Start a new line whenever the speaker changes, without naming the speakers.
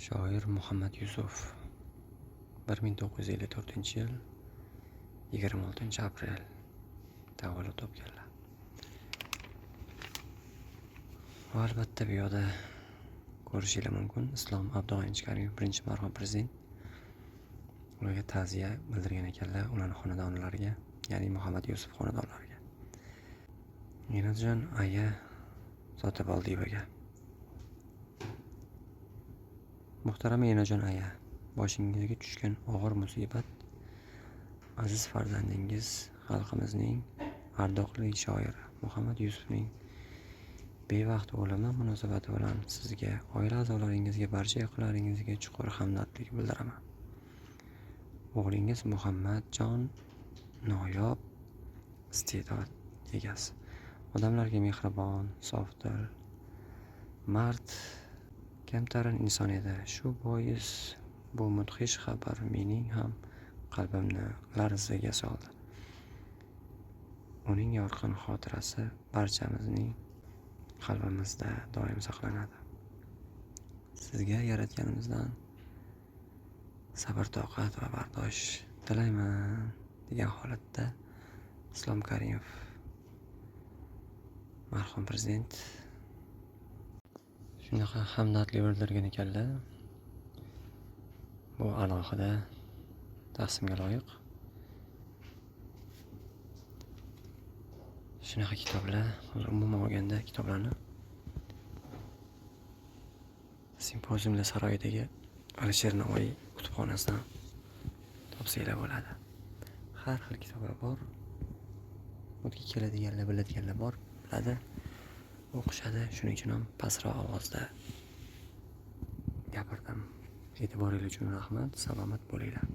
Shoir Muhammad Yusuf 1954-yil 26-aprel tavallud topganlar. Va albatta bu yoqda ko'rishinglar mumkin, Islom Abdug'aniyevich Karimov, birinchi marhum prezident, ularga ta'ziya bildirgan ekanlar, ularning xonadonlariga, ya'ni Muhammad Yusuf xonadonlariga. Enajon aya Sotiboldiyevaga. Muhtarama Enajon aya, boshingizga tushgan og'ir musibat aziz farzandingiz, xalqimizning ardoqli shoiri Muhammad Yusufning bevaqt o'limi munosabati bilan sizga, oila a'zolaringizga, barcha yaqinlaringizga chuqur hamdardlik bildiraman. O'g'lingiz Muhammadjon noyob iste'dod egasi, odamlarga mehribon, sofdil, mard, kamtarin inson edi. Shu bois bu mudhish xabar mening ham qalbimni larzaga soldi. Uning yorqin xotirasi barchamizning qalbimizda doim saqlanadi. Sizga yaratganimizdan sabr toqat va bardosh tilayman degan holatda Islom Karimov marhum prezident shunaqa hamdardlik bildirgan ekanlar. Bu alohida tahsinga loyiq. Shunaqa kitoblar, umuman olganda kitoblarni Simpoziumlar saroyidagi Alisher Navoiy kutubxonasidan topsanglar bo'ladi. Har xil kitoblar bor. O'tga keladiganlar, biladiganlar bor, biladi, o'qishadi. Shuning uchun ham pastroq ovozda gapirdim. E'tiboringiz uchun rahmat, salomat bo'linglar.